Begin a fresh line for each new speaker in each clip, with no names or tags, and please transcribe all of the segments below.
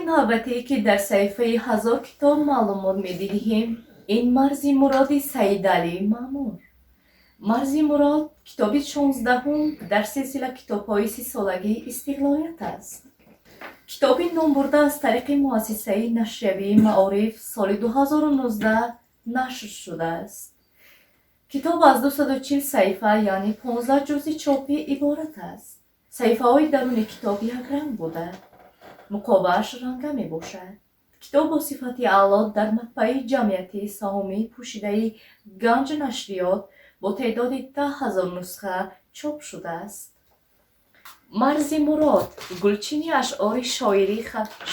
Навбатие, ки дар саҳифаи «Ҳазор китоб» маълумот медиҳем, ин «Марзи муроди» Саидалӣ Маъмур. «Марзи мурод» китоби 16-ум дар силсила китобҳои 30-солагии истиқлолият аст. Китоби номбурда аз тариқи муассисаи нашриявии «Маориф» соли 2019 нашр шудааст. Китоб аз 240 саҳифа, яъне 15 ҷузи чопӣ иборат аст. Саҳифаҳои даруни китоб якранг буда, муқовааш ранга мебошад. Китоб бо сифати аъло дар матбааи ҷамъиятии саҳомии пӯшидаи «Ганҷ нашриёт» бо теъдоди 10 000 нусха чоп шудааст. «Марзи мурод» гулчини ашъори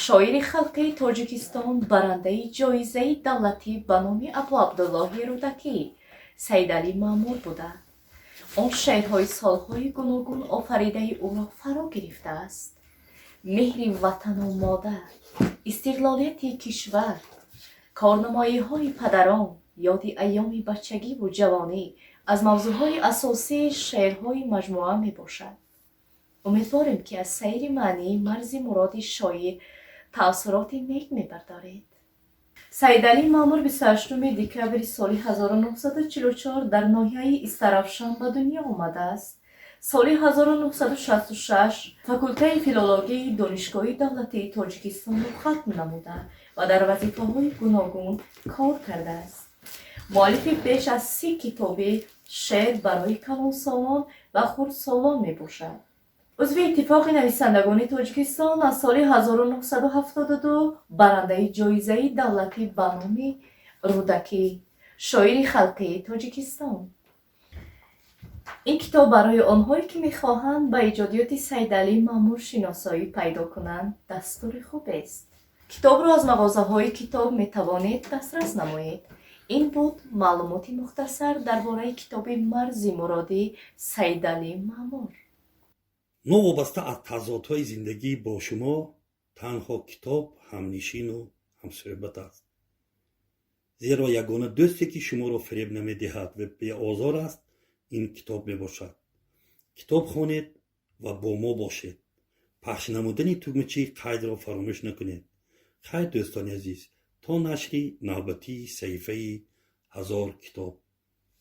шоири халқии Тоҷикистон, барандаи ҷоизаи давлатӣ ба номи Абуабдуллоҳи Рӯдакӣ Саидалӣ Маъмур буда, он шеърҳои солҳои гуногун офаридаи ӯро фаро гирифтааст. Меҳри ватану модар, истиқлолияти кишвар, корнамоиҳои падарон, ёди айёми бачагиву ҷавонӣ аз мавзӯъҳои асосии шеърҳои маҷмӯа мебошад. Умедворем, ки аз сайри маънии «Марзи муроди» шоир таассуроти нек мебардоред. Саидалӣ Маъмур 28 декабри соли 1944 дар ноҳияи Истаравшан ба дунё омадааст. Соли 1966 факултаи филологияи Донишгоҳи давлатии Тоҷикистонро хатм намуда ва дар вазифаҳои гуногун кор кардааст. Муаллифи беш аз 30 китоби шеър барои калонсолон ва хурдсолон мебошад. Узви Иттифоқи нависандагони Тоҷикистон аз соли 1972, барандаи ҷоизаи давлатӣ ба номи Рӯдакӣ, шоири халқии Тоҷикистон. Ин китоб барои онҳое, ки мехоҳанд ба иҷодиёти Саидалӣ Маъмур шиносоӣ пайдо кунанд, дастури хубест. Китобро аз мағозаҳои китоб метавонед дастрас намоед. Ин буд маълумоти мухтасар дар бораи китоби «Марзи муродӣ» Саидалӣ Маъмур.
Новобаста аз тазодҳои зиндагӣ, бо шумо танҳо китоб ҳамнишину ҳамсӯҳбат аст, зеро ягона дӯсте, ки шуморо фиреб намедиҳад ва беозор аст, ин китоб мебошад. Китоб хонед ва бо мо бошед. Пахш намудани тугмачаи қайдро фаромӯш накунед. Хайр, дӯстони азиз, то нашри навбатии саҳифаи «Ҳазор китоб».